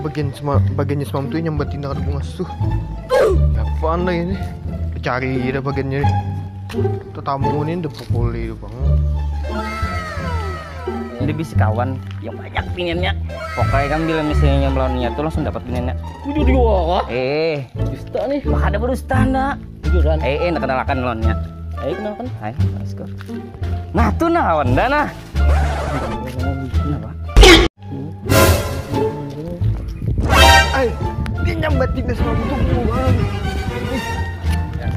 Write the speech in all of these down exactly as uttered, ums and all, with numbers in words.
Bagian sema, bagiannya semalam tuh nyambat tindakan bungas tuh. Apaan lagi ini? Cari dah bagiannya nih. Tetamu nih udah pukuli itu bang. Ini bisi kawan yang banyak biniannya. Pokoknya kan bila misalnya melawan niat tuh langsung dapat biniannya. Jujur juga. Eh, Dusta nih. Maka ada berdusta ndak? Jujuran. Eh, eh, nak kenalakan lawannya. Ayo kenalkan. Hai, let's go. Nah, tuh nah kawan dah nah. Kenapa? Ay, dia nyambat tindakan semalam tuh bang.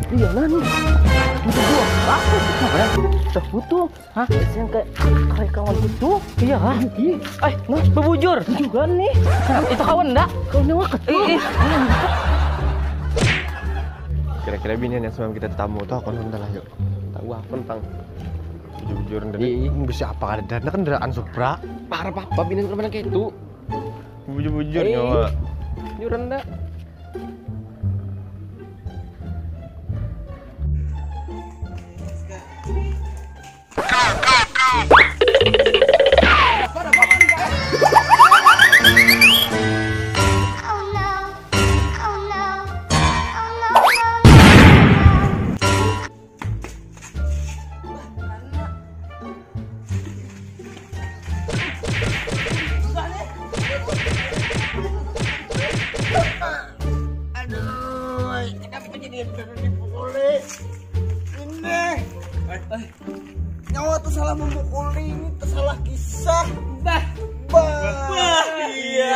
Iya lah nih. Itu gua. Apa? Apa? Udah butuh. Hah? Yang kayak kayak kawan itu. Iya, hah? Ih, Eh, nah, bebujur. Juga nih. Nah, itu kawan ndak? Kawan yang waktu. Eh, eh. Kira-kira binian yang semalam kita tamu tuh aku nonton lah yuk. Tahu apa tentang? Jujur dan Iya. Bisa apa ada dan kendaraan Supra. Parah apa binian mana kayak itu? Bujur-bujur Eh. nyawa. Jujuran dah. Oh no. Oh no. Oh no, no, no. Aduh, kenapa jadi dipukuli? Ini. Nyawa tuh salah memukuli, ini tersalah kisah. Bah. Bah. Bah. Iya.